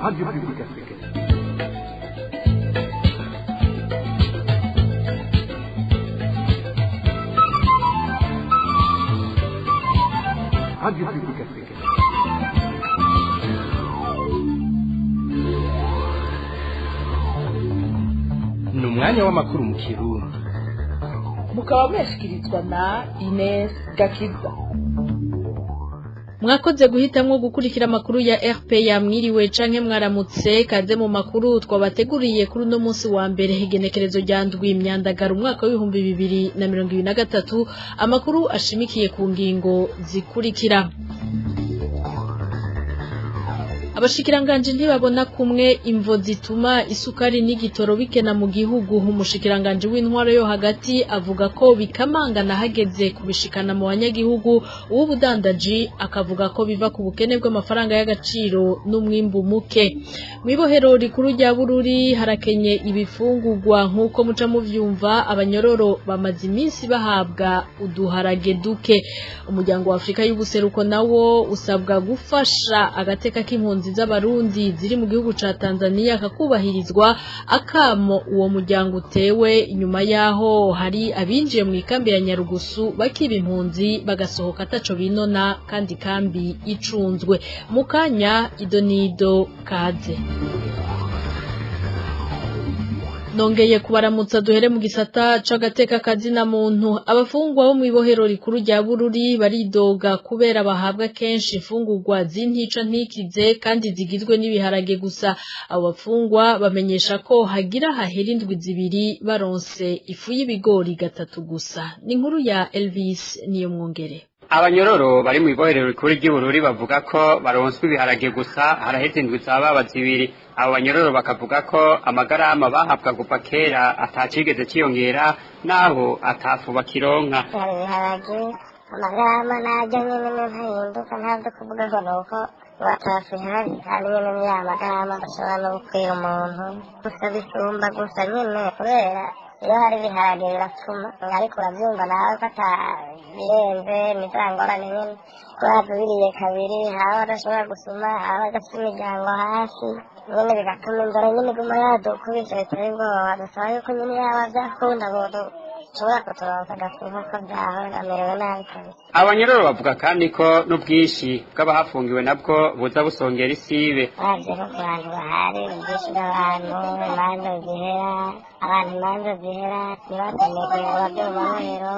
Radio Publique Africaine. Radio Publique Africaine. Ni umwanya w'amakuru mu Kirundi. Mukaba mwashikirizwa na Ines Gakiza. Mwakoze guhitamwo gukurikira amakuru ya RP ya mwiriwe canke mwaramutse, kaze mu makuru twabateguriye kuri uno munsi wa mbere, igenekerezo rya ndwi Myandagara umwaka w'2023. Amakuru ashimikiye ku ngingo zikurikira: Abashikiranganje ntibabona kumwe imvo zituma isukari n'igitoro bikena mu gihugu. Umushikiranganje w'intwaro yo hagati avuga ko bikamangana hageze kubishikana mu banyagihugu, uw'ubudandaji akavuga ko biva ku bukene bw'amafaranga y'agaciro n'umwimbu muke. Mw'ibohero rikuru rya Bururi harakenye ibifungurwa, nk'uko muca muvyumva, abanyororo bamaze iminsi bahabwa uduharage duke. Umuryango wa Afrika y'ubuseruko nawo usabwa gufasha agateka k'impunzi z'Abarundi ziri mu gihugu ca Tanzania kakubahirizwa. Akamo uwo muryango utewe inyuma yaho hari abinjiye mu ikambi ya Nyarugusu bakiba impunzi, bagasohoka ataco binona kandi kambi icunzwe. Mukanya idonido, kaze. Nongeye kubaramutsa, duhere mu gisata c'agateka kazina muntu. Abafungwa bo mw'ibohero rikuru rya Bururi baridoga kubera bahabwa kenshi imfungurwa z'intica ntikize kandi zigizwe n'ibiharage gusa. Abo bafungwa bamenyesha ko hagira hahera indwi 2 baronse ifu y'ibigori gatatu gusa. Ni inkuru ya Elvis niyo mwongere. Abanyororo bari mu ibohero rikuru ry'Ibururi bavuga ko baronswa ibiharage gusa haraheze indwi zaba 2. Abo banyororo bakavuga ko amagarama bahabwa kuva kera atacigeze ciyongera, naho atafu bakironka. Ibiharage amagarama naryo nyene ntahinduka, ntabyo kuvuga ngo nuko batafu ihari, kandi nyene ni ya magarama adashobora no gukwira umuntu gusa, bisumba gusa nyene kubera iyo hari ibiharage biratuma, ariko urabyumva nawe ko atabirenze nizangorane nyene, kubera biriye kabiri haba adashobora gusuma, haba adafite imiryango hafi nyene, bigatuma inzara nyene iguma yadukubise biteye ubwoba. Dusaba yuko nyene yaba vyakunda bodushobora kuturonsa agafu nkuko vyahora, amerewe nabi kabisa. Abanyororo bavuga kandi ko n'ubwinshi bw'abahafungiwe nabwo buza busongera isibe. Uravye nko ku bantu bahari, ubwinshi bw'abantu, imanza zihera, abantu imanza zihera ntibatoneke ngo bave mu mabohero,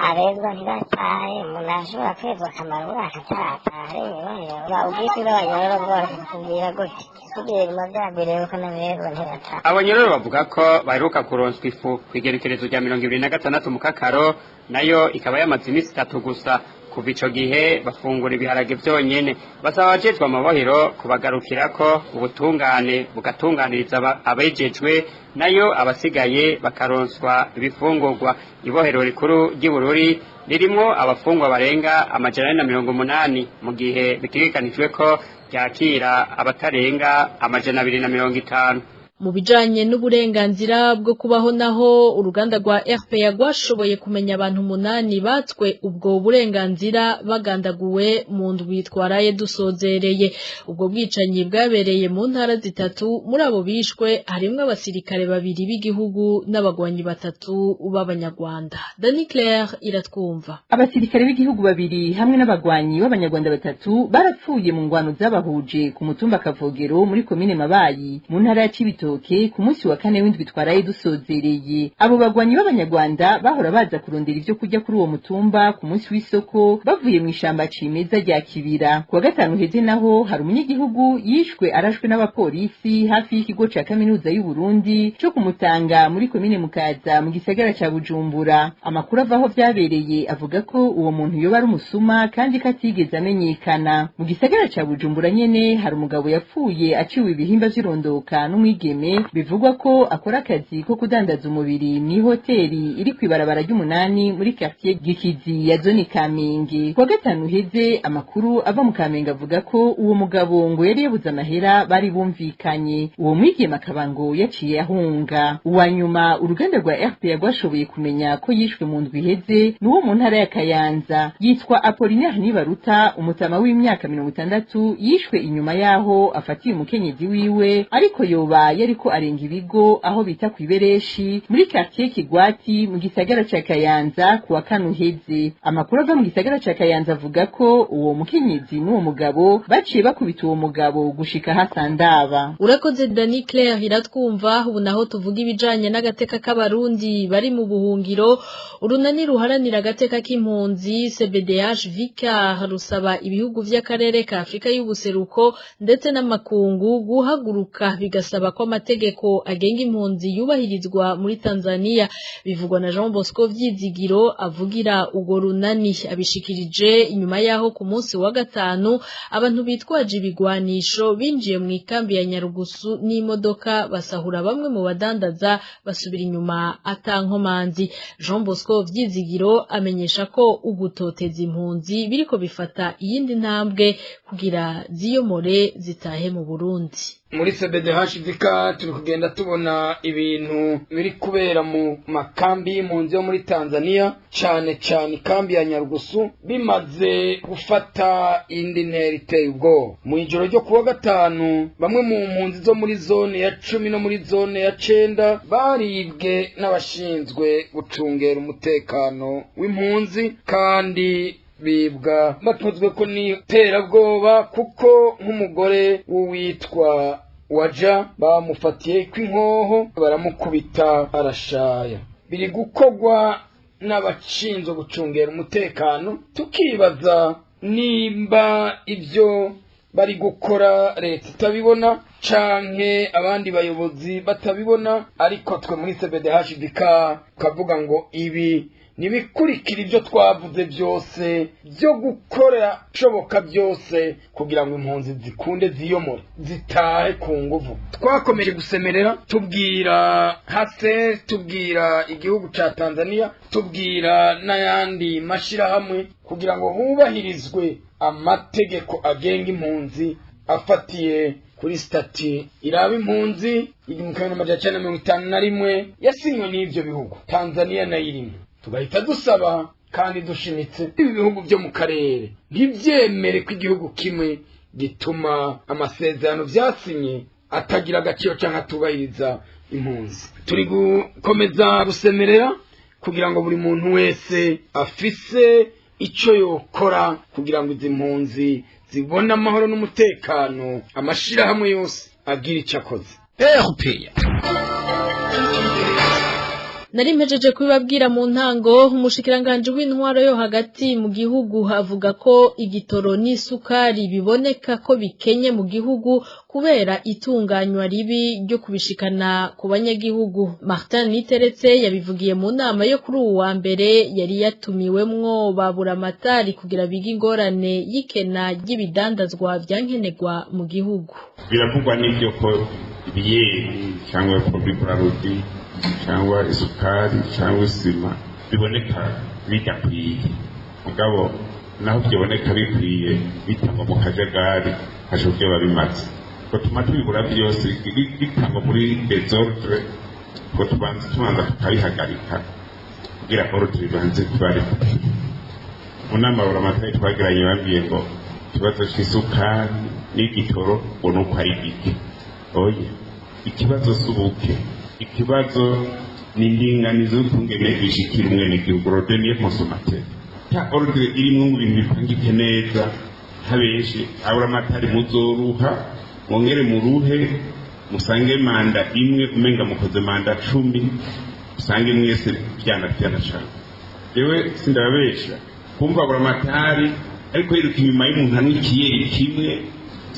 abezwa ntibatahe. Umuntu arashobora kwezwa akamara umwaka atarataha ari mw'ibohero. Ubwinshi bw'abanyororo bwose kubwira gute tugiye biguma vyagwiriye kuko n'abezwa ntibataha. Abanyororo bavuga ko baheruka kuronswa ifu kw'igerekerezo rya 26 mu Kakaro, nayo ikaba yamaze iminsi 3 gusa. Kuva ico gihe bafungura ibiharage vyonyene. Basaba abajejwe amabohero kubagarukirako, ubutungane bugatunganiriza abejejwe, nayo abasigaye bakaronswa ibifungurwa. Ibohero rikuru ry'Ibururi ririmwo abafungwa barenga 480, mu gihe bitegekanijwe ko ryakira abatarenga 250. Mu bijanye n'uburenganzira bwo kubaho naho, uruganda rwa RPA rwashoboye kumenya abantu 8 batwe ubwo burenganzira bagandaguwe mu ndwi twaraye dusozereye. Ubwo bwicanyi bwabereye mu ntara 3. Muri abo bishwe harimwo abasirikare 2 b'igihugu n'abagwanyi 3 b'Abanyarwanda. Dani Claire iratwumva. Abasirikare b'igihugu 2 hamwe n'abagwanyi b'Abanyarwanda 3 barapfuye mu ngwano zabahuje ku mutumba Kavogero muri komine Mabayi mu ntara ya Cibitoke ku munsi wa kane w'indwi twaraye dusozereye. Abo bagwanyi b'Abanyarwanda bahora baza kurondera ivyo kurya kuri uwo mutumba ku munsi w'isoko bavuye mu ishamba cimeza rya Kibira. Kuwa gatanu heze naho hari umunyagihugu yishwe arashwe n'abapolisi hafi y'ikigo ca kaminuza y'u Burundi co kumutanga muri komine Mukaza mu gisagara ca Bujumbura. Amakuru avaho vyabereye avuga ko uwo muntu yoba ari umusuma kandi ko atigeze amenyekana. Mu gisagara ca Bujumbura nyene hari umugabo yapfuye aciwe ibihimba vy'irondoka n'umwigeme w'umwigeme bivugwa ko akora akazi ko kudandaza umubiri mw'ihoteli iri kw'ibarabara ry'umunani muri quartier Gikizi ya zone Kamenge. Kuwa gatanu uheze, amakuru ava mu Kamenge avuga ko uwo mugabo ngo yari yabuze amahera bari bumvikanye. Uwo mwigeme akaba ngo yaciye ahunga. Uwa nyuma uruganda rwa RPA rwashoboye kumenya ko yishwe mu ndwi iheze n'uwo mu ntara ya Kayanza, yitwa Apollinaire Nibaruta, umutama w'imyaka 60, yishwe inyuma yaho afatiye umukenyezi wiwe ariko yoba yariko arenga ibigo aho bita kw'ibereshi muri quartier Kigwati mu gisagara ca Kayanza kuwa kane uheze. Amakuru ava mu gisagara ca Kayanza avuga ko uwo mukenyezi n'uwo mugabo baciye bakubita uwo mugabo gushika hasandaba. Urakoze Dani Claire iratwumva. Ubu naho tuvuga ibijanye n'agateka k'abarundi bari mu buhungiro. Urunani ruharanira agateka k'impunzi CBDH Vicar rusaba ibihugu vy'akarere ka Afrika y'ubuseruko ndetse n'amakungu guhaguruka, bigasaba ko amategeko agenga impunzi yubahirizwa muri Tanzania. Bivugwa na Jean Bosco Vyizigiro avugira ugo runani, abishikirije inyuma yaho ku munsi wa gatanu abantu bitwaje ibigwanisho binjiye mu ikambi ya Nyarugusu n'imodoka basahura bamwe mu badandaza basubira inyuma atankomanzi. Jean Bosco Vyizigiro amenyesha ko ugutoteza impunzi biriko bifata iyindi ntambwe kugira ziyomore zitahe mu Burundi. Muri CBDH Vika turi kugenda tubona ibintu biri kubera mu makambi y'impunzi yo muri Tanzania, cane cane ikambi ya Nyarugusu, bimaze gufata indi ntera iteye ubwoba. Mu ijoro ryo kuwa gatanu, bamwe mu mpunzi zo muri zone ya 10 no muri zone ya 9 baribwe n'abashinzwe gucungera umutekano w'impunzi, kandi bibwa bakozwe ko ni terabwoba, kuko nk'umugore w'uwitwa Waja bamufatiye kw'inkoho baramukubita arashaya. Biri gukogwa n'abashinzwe gucungera umutekano, tukibaza nimba ibyo bari gukora leta itabibona canke abandi bayobozi batabibona. Ariko twe muri CBDH Vika tukavuga ngo ibi nibikurikira ibyo twavuze byose byo gukora shoboka byose kugira ngo impunzi zikunde ziyomore zitahe ku nguvu. Twakomeje gusemerera, tubwira hase, tubwira igihugu ca Tanzania, tubwira n'ayandi mashirahamwe kugira ngo hubahirizwe amategeko agenga impunzi afatiye kuri stati iraba impunzi 1951 yasinywe n'ivyo bihugu, Tanzania nayo irimo. Tugahita dusaba kandi dushimitse ibi bihugu byo mu karere ntibyemere ko igihugu kimwe gituma amasezerano vyasinye atagira agaciro canke atubahiriza impunzi. Turi gukomeza gusemerera kugira ngo buri muntu wese afise ico yokora kugira ngo izi mpunzi zibone amahoro n'umutekano, amashirahamwe yose agira ico akoze. Nari mpejeje kubibabwira mu ntango, umushikiranganje w'intwaro yo hagati mu gihugu avuga ko igitoro n'isukari biboneka ko bikenye mu gihugu kubera itunganywa ribi ryo kubishikana ku banyagihugu. Martin Niteretse yabivugiye mu nama yo kuri uwa mbere yari yatumiwemwo baburamatari kugira bige ingorane y'ikena ry'ibidandazwa vyankenerwa mu gihugu. Biravugwa n'ivyo ko ibiyeri cyangwa produit cyangwa isukari cyangwa isima biboneka bidakwiye, mugabo naho byiboneka bikwiye bitangwa mu kajagari haje ibyo babimaze ko tuma tubibura byose bitangwa muri desordre, ko tubanza tukabihagarika kugira ordre ibanze kubari. Mu nama buramatari twagiranye bambwiye ngo ikibazo c'isukari n'igitoro ngo nuko ari gike. Oya, ikibazo s'ubuke, ikibazo ni indinganizo y'ukungene ishikira umwenegihugu, ordre consommateur. Ta ordre irimwo ibintu bipangike neza, ntabenshi aburamatari muzoruha mwongere muruhe, musange manda imwe umenga mukoze manda 10, usange mwese vyana cane. Jewe sindababesha kumva aburamatari ariko yiruka inyuma y'umuntu anywa ikiyeri kimwe,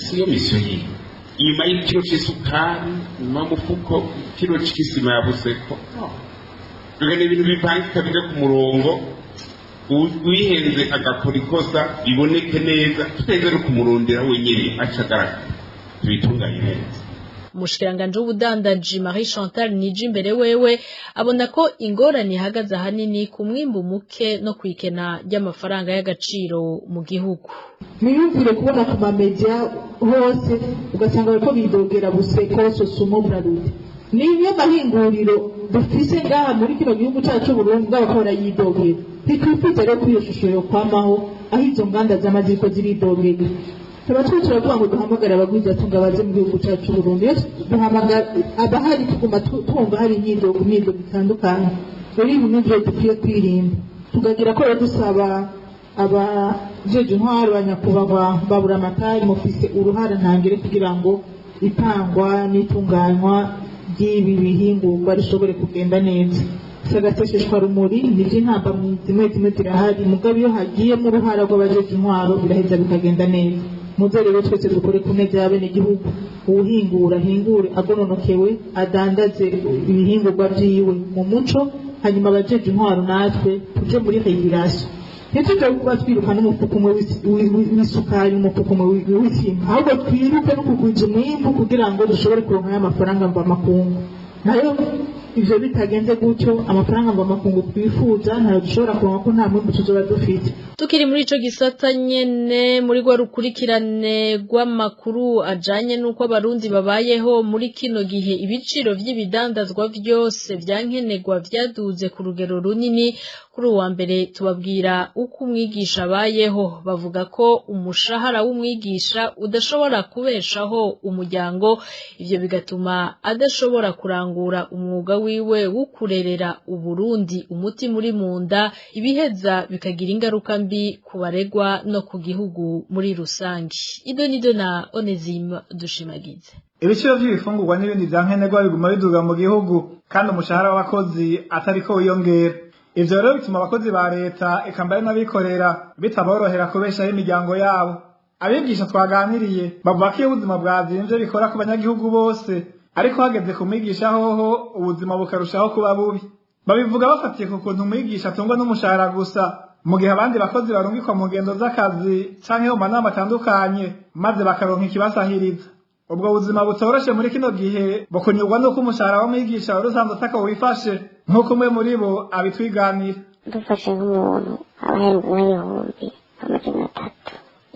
siyo misiyo yiwe. Inyuma y'ikiro c'isukari, inyuma y'umufuko, ikiro c'isima ya buseko. Tugene ibintu bipangika bija ku murongo, uwihenze agakora ikosa biboneke neza, tuteze no kumurondera wenyene aca agaragara, tubitunganye neza. Umushikiranganje w'ubudandaji Marie Chantal Nijimbere wewe abona ko ingorane ihagaze ahanini ku mwimbu muke no kwikena ry'amafaranga y'agaciro mu gihugu. Niyumvire kubona ku mamedia hose ugasanga bariko bidogera Buseko, Sosumo, Brarudi. Niyo mahinguriro dufise ngaha muri kino gihugu cacu Burundi bw'abako barayidogera. Ntitwifuza rero ko iyo shusho yokwamaho aho izo nganda zama ziriko ziridogera. Tuba turiko turavuga ngo duhamagare abagwizatunga baze mu gihugu cacu Burundi. Iyo duhamagara abahari tuguma twumva hari imyidogo itandukanye. Rero ibi nivyo dukwiye kwirinda. Tukagira ko rero dusaba abajeje intwaro ba nyakubahwa baburamatari mufise uruhara ntangere kugira ngo itangwa n'itunganywa ry'ibi bihingurwa rishobore kugenda neza. Sagatesheshwa rumuri nivyo intambamyi zimwe zimwe zirahari, mugabo iyo hagiyemo uruhara rw'abajeje intwaro biraheza bikagenda neza. Muze rero twese dukore ku neza y'abenegihugu, uwuhingura ahingure agononokewe, adandaze ibihingurwa vyiwe mu muco, hanyuma abajeje intwaro natwe tuje muri regulation. Ntituje kuba twiruka n'umufuko umwe w'isukari, umufuko umwe w'isima, ahubwo twiruke no kugwiza umwimbu kugira ngo dushobore kuronka y'amafaranga mvamakungu. Nayo ivyo bitagenze gutyo, amafaranga mvamakungu twifuza ntayo dushobora kuronka ko nta mwimbu tuzoba dufite. Tukiri muri ico gisata nyene, muri rwa rukurikirane rw'amakuru ajanye n'uko abarundi babayeho muri kino gihe, ibiciro vy'ibidandazwa vyose vyankenerwa vyaduze ku rugero runini. Kuri uwa mbere tubabwira uko umwigisha abayeho. Bavuga ko umushahara w'umwigisha udashobora kubeshaho umuryango, ivyo bigatuma adashobora kurangura umwuga wiwe wo kurerera Uburundi umuti muri munda, ibiheza bikagira ingaruka mbi ku baregwa no ku gihugu muri rusange. Idonido na Onesime Dushimagize. Ibiciro vy'ibifungurwa n'ibindi vyankenerwa biguma biduga mu gihugu, kandi umushahara w'abakozi atariko wiyongera. Ivyo rero bituma abakozi ba leta eka mbere n'abikorera bitaborohera kubeshaho imiryango yabo. Abigisha twaganiriye bavuga ko iyo ubuzima bwazimvye bikora ku banyagihugu bose, ariko hageze ku mwigisha hoho ubuzima bukarushaho kuba bubi. Babivuga bafatiye ku kuntu umwigisha atungwa n'umushahara gusa, mu gihe abandi bakozi barungikwa mu ngendo z'akazi canke mu manama atandukanye maze bakaronka ikibasahiriza. Ubwo buzima butoroshe muri kino gihe bukunyurwa n'uko umushahara w'umwigisha wari usanzwe atako wifashe, nk'uko umwe muri bo abitwiganira. Dufashe nk'umuntu aba ahembwa 300,000,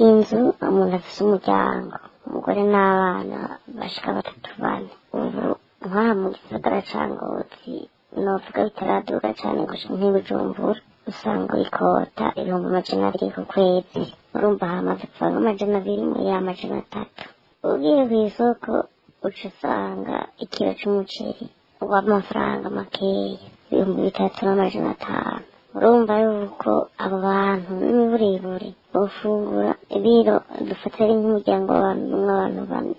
inzu umuntu afise umuryango, umugore n'abana bashika 3 4. Ubu nk'aha mu gisagara ca Ngozi novuga bitaraduga cane gushika nk'i Bujumbura, usanga ikota 200,000 ku kwezi. Urumva hamaze kuvamwo 200 muri ya 300. Ugiye kw'isoko uca usanga ikiro c'umuceri w'amafaranga makeya 3,500. Urumva yuko abo bantu n'imiburiburi bofungura ibiro, dufata ari nk'umuryango w'abantu 4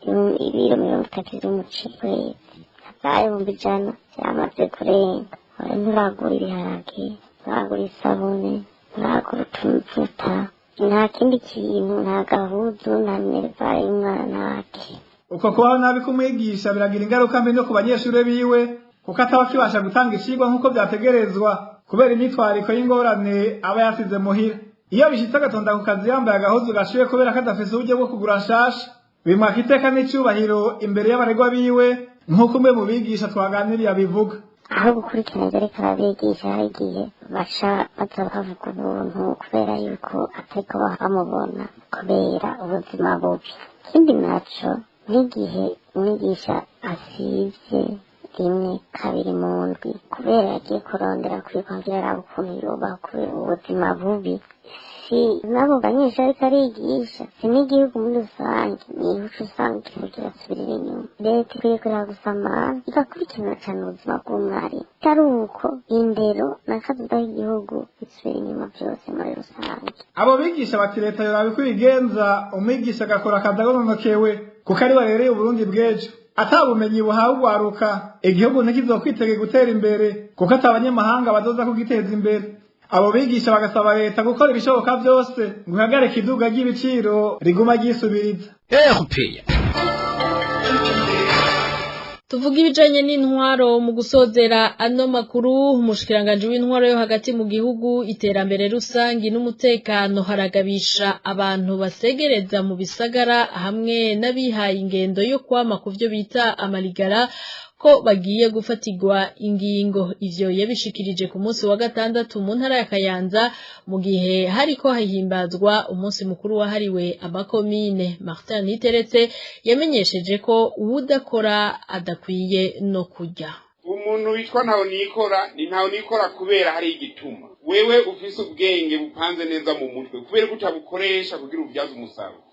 5, ibiro 30 vy'umuceri kwezi, za 100,000 vyamaze kurenga. Nturagura ibiharage, nturagura isabune, nturagura utuvuta, nta kindi kintu, nta gahuzu, nta minerivare y'umwana, ntaki. Uko kubaho nabi k'umwigisha biragira ingaruka mbi no ku banyeshure biwe, kuko ataba akibasha gutanga icigwa nk'uko vyategerezwa kubera imyitwariko y'ingorane aba yasize muhira. Iyo bishitse agatonda ku kazi yambaye agahuzu gashuye kubera ko adafise uburyo bwo kugura nshasha, bimwaka iteka n'icubahiro imbere y'abaregwa biwe, nk'uko umwe mu bigisha twaganiriye abivuga. Aho gukurikirana ivyo ariko arabigisha, hari igihe baca baza bavuga ubuntu kubera yuko atariko bamubona kubera ubuzima bubi. Ikindi naco, nk'igihe umwigisha asivye 1 2 mu ndwi kubera yagiye kurondera kwiga kugira arabe ukuntu yobaho kubera ubuzima bubi, si n'abo banyeshure ariko arigisha, si n'igihugu muri rusange, niho uca usanga ikintu kirasubirira inyuma. Leta ikwiye kureba gusamara igakurikirana cane ubuzima bw'umwarimu, atari uko indero n'akazoza k'igihugu bisubira inyuma vyose muri rusange. Abo bigisha bati leta yoraba uko ibigenza, umwigisha agakora akazi agononokewe, kuko ari we arereye Uburundi bw'ejo. Ata bumenyi buhawe ugwaruka, igihugu ntikizokwitege gutera imbere, kuko ata abanyamahanga bazoza kugiteza imbere. Abo bigisha bagasaba leta gukora ibishoboka vyose ngo ihagarike iduga ry'ibiciro riguma ryisubiriza. RPA. Tuvuga ibijanye n'intwaro mu gusozera ano makuru. Umushikiranganje w'intwaro yo hagati mu gihugu, iterambere rusangi n'umutekano haragabisha abantu basegereza mu bisagara hamwe n'abihaye ingendo yo kwama kuvyo bita amaligara ko bagiye gufatirwa ingingo. Ivyo yabishikirije ku munsi wa gatandatu mu ntara ya Kayanza mu gihe hariko hahimbazwa umunsi mukuru wahariwe amakomine. Martin Niteretse yamenyesheje ko uwudakora adakwiye no kurya. Umuntu witwa ntaho nikora ni ntaho nikora kubera hari igituma. Wewe ufise ubwenge bupanze neza mu mutwe, kubera ko utabukoresha kugira ubyaze umusaruro.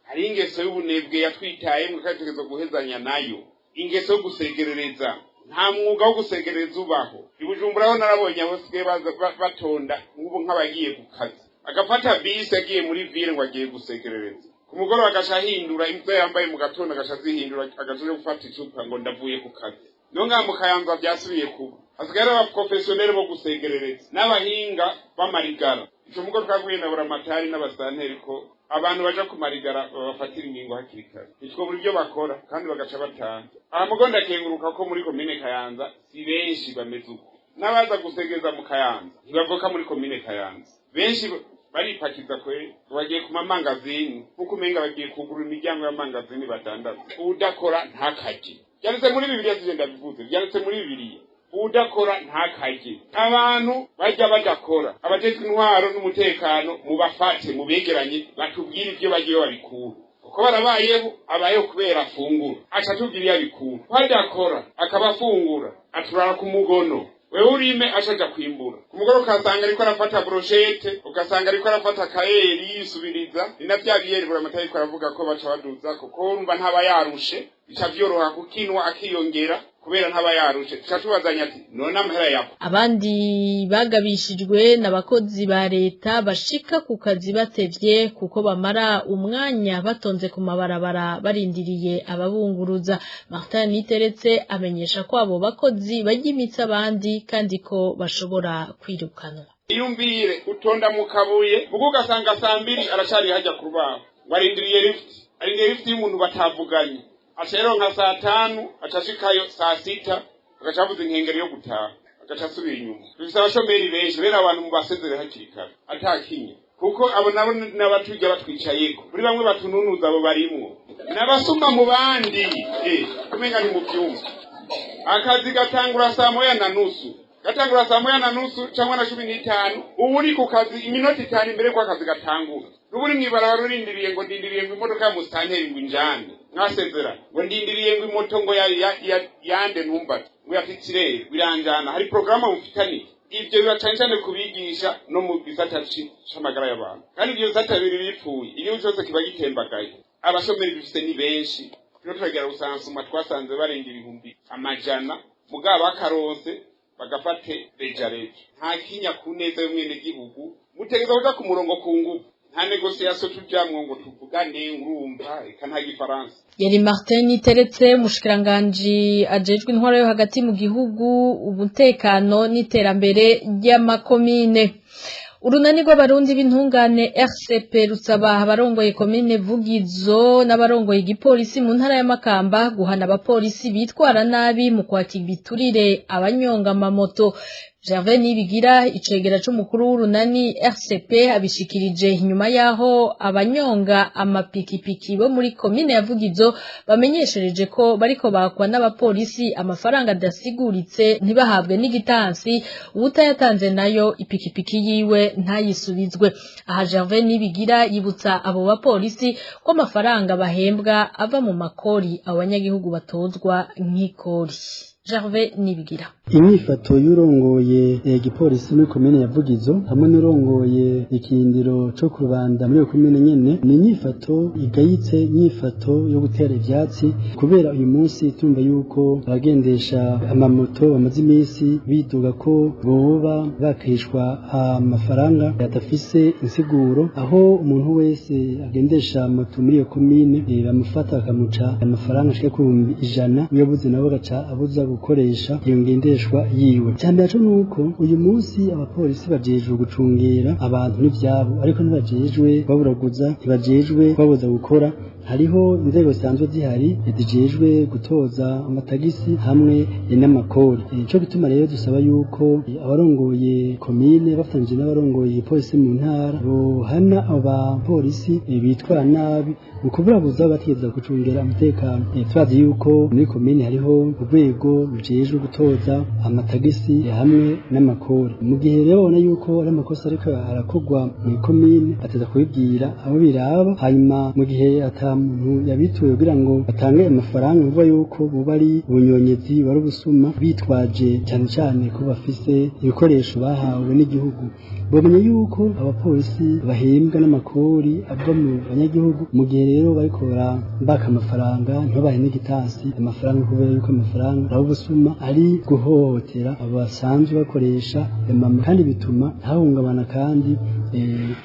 Hari ingeso y'ubunebwe yatwitaye mu katekerezo guhezanya nayo, ingeso yo gusegerereza. Nta mwuga wo gusegerereza ubaho. Ibujumbura ho narabonye abo basigaye baza batonda nk'ubu nk'abagiye ku kazi, agafata bisi agiye muri ville ngo agiye gusegerereza, ku mugoroba agaca ahindura impuzu yambaye mu gatondo, agaca azihindura, agaca aja gufata icupa ngo ndavuye ku kazi. No ngaha mu Kayanza byasubiye kuba, hasigaye ari abaprofesiyoneri bo gusegerereza n'abahinga b'amarigara. Ico mugo twabwiye na buramatari n'abasanteri ko abantu baja kumarigara babafatira ingingo hakiri kare, nitwo buri byo bakora kandi bagaca batanga. Aha mugo ndakenguruka ko muri komine Kayanza si benshi bameze uko. N'abaza gusegeza mu Kayanza ntibavuka muri komine Kayanza, benshi baripakiza kwe bagiye ku mamangazini, nkuko umenga bagiye kugura imiryango y'amangazini badandaza. Udakora ntakaje, byanditse muri Bibiliya, sije ndabivuze, byanditse muri Bibiliya. Udakora ntakaje. Abantu bajya badakora, abajejwe intwaro n'umutekano mubafate, mubegeranye, batubwire ibyo bagiye babikura, kuko barabayeho, abayeho kubera afungura, aca atubwira iyo abikura. Ko adakora akaba afungura, aturara ku mugono. Wewe urime, acaja kwimbura. Ku mugoroba ukasanga ariko arafata brochette, ugasanga ariko arafata kayeri yisubiriza. Ni na vya biyeri buramatari ariko aravuga ko baca baduza, kuko urumva ntaba yarushe, bica vyoroha kukinwa akiyongera kubera ntaba yarushe. Tuca tubazanya ati none amahera yako. Abandi bagabishijwe n'abakozi ba leta bashika ku kazi batevye kuko bamara umwanya batonze ku mabarabara barindiriye ababunguruza. Martin Niteretse amenyesha ko abo bakozi barya imitsi abandi kandi ko bashobora kwirukanwa. Iyumvire utonda mu kabuye mugo ugasanga saa mbiri aracari hajya ku rubaho ngo arindiriye lift, arindiriye lift y'umuntu batavuganye, aca rero nka saa tanu aca ashikayo saa sita, agaca avuza inkengeri yo gutaha, agaca asubira inyuma. Dufise abashomeri benshi bene abantu mubasezere hakiri kare atakinye, kuko abo nabo n'abaturya batwicayeko muri bamwe batununuza, abo barimwo n'abasuma mu bandi. Kumenga ni mu vyumba, akazi gatangura saa moya na nusu, gatangura saa moya na nusu cyangwa na 15, ubu uri ku kazi iminota 5 imbere ko akazi gatangura. N'ubu uri mw'ibarabara urindiriye ngo ndindiriye ngo imodoka ya musitanteri ngo injane mwasezera, ngo ndindiriye ngo imoto ngo ya, ya, ya, yande ntumbate ngo yafitirere biranjana, hari porogaramu mufitaniye. Ibyo biba cane cane kubigisha no mu gisata c'amagara y'abantu, kandi ibyo bisata bibiri bipfuye igihugu cyose kiba gitembagaye. Abashomeri dufise ni benshi, turiko turagira rusansuma, twasanze barenga 100,000, mugabo bakaronse bagafate reja reja. Nta kinya ku neza y'umwenegihugu, mutegerezwa kuja ku murongo ku nguvu, nta négociation tujamwo ngo tuvugane, urumva eka nta gifaransa. Yari Martin Niteretse, umushikiranganji ajejwe intwaro yo hagati mu gihugu, umutekano n'iterambere ry'amakomine. Urunani rw'abarundi b'intungane RCP rusaba abarongoye komine Vugizo n'abarongoye igipolisi mu ntara ya Makamba guhana abapolisi bitwara nabi mu kwaka ibiturire abanyonga amamoto. Gervais Nibigira, icegera c'umukuru w'urunani RCP, abishikirije inyuma yaho abanyonga amapikipiki bo muri komine ya Vugizo bamenyeshereje ko bariko bakwa n'abapolisi amafaranga adasiguritse, ntibahabwe n'igitansi, uwutayatanze nayo ipikipiki yiwe ntayisubizwe. Aha Gervais Nibigira yibutsa abo bapolisi ko amafaranga bahembwa ava mu makori abanyagihugu batozwa nk'ikori. Gervais Nibigira. Inyifato y'urongoye igipolisi muri komine ya Vugizo hamwe n'urongoye ikindiro co ku Rubanda muri iyo komine nyene ni inyifato igayitse, inyifato yo gutera ivyatsi, kubera uyu munsi tumva yuko abagendesha amamoto bamaze iminsi biduga ko boba bakishwa amafaranga adafise insiguro, aho umuntu wese agendesha moto muri iyo komine bamufata bakamuca amafaranga ashika ku 100,000, uyabuze nawe agaca abuza gukoresha iyo ngendeshwa yiwe. Icyambere co nuko uyu munsi abapolisi bajejwe gucungera abantu n'ivyabo, ariko ntibajejwe baburaguza, ntibajejwe babuza gukora. Hariho inzego zisanzwe zihari zijejwe gutoza amatagisi hamwe n'amakori. Nico gituma rero dusaba yuko abarongoye komine bafatanyije n'abarongoye polisi mu ntara bohana abo bapolisi bitwara nabi mu kuburabuza bategereza gucungera umutekano. Turazi yuko muri komine hariho urwego rujejwe gutoza amatagisi hamwe n'amakori. Mu gihe rero babona yuko ari amakosa ariko arakorwa mu komine, bateza kubibwira abo biraba. Hanyuma mu gihe ata muntu yabituye kugira ngo batange amafaranga, bivuga yuko buba ari ubunyonyezi, bari ubusuma, bitwaje cyane cyane ko bafise ibikoresho bahawe n'igihugu. Bamenye yuko abapolisi bahembwa n'amakori ava mu banyagihugu. Mu gihe rero bariko barabaka amafaranga, ntibabahe n'igitasi amafaranga, kubera yuko amafaranga ari ubusuma, ari guhohotera abo basanzwe bakoresha mama, kandi bituma hahungabana. Kandi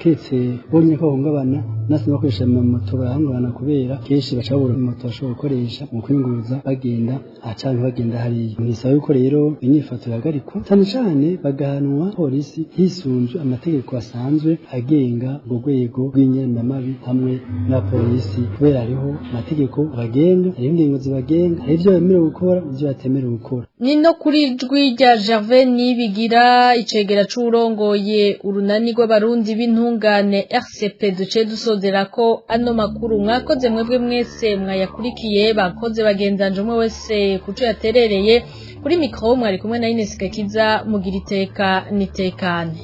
keretse bonyine ko bahungabana, nasi bakoresha amamoto barahungabana, kubera kenshi baca babura moto bashobora gukoresha mu kwiyunguruza bagenda aha canke bagenda hariya. Nisaba yuko rero inyifato ihagarikwa, cane cane bagahanwa polisi hisunzwe amategeko asanzwe agenga urwo rwego rw'inyamiramabi hamwe n'abapolisi, kubera hariho amategeko abagenga, hariho ingingo zibagenga, hari ivyo bemerewe gukora, ivyo batemerewe gukora. Ni no kuri ijwi rya Gervais Nibigira, icegera c'uwurongoye urunani rw'abarundi b'intungane RCP, duce dusozera ko ano makuru. Mwakoze mwebwe mwese mwayakurikiye, bakoze bagenzanje, umwe wese kuco yaterereye. Kuri micro mwari kumwe na Ines Gakiza. Mugira iteka nitekane.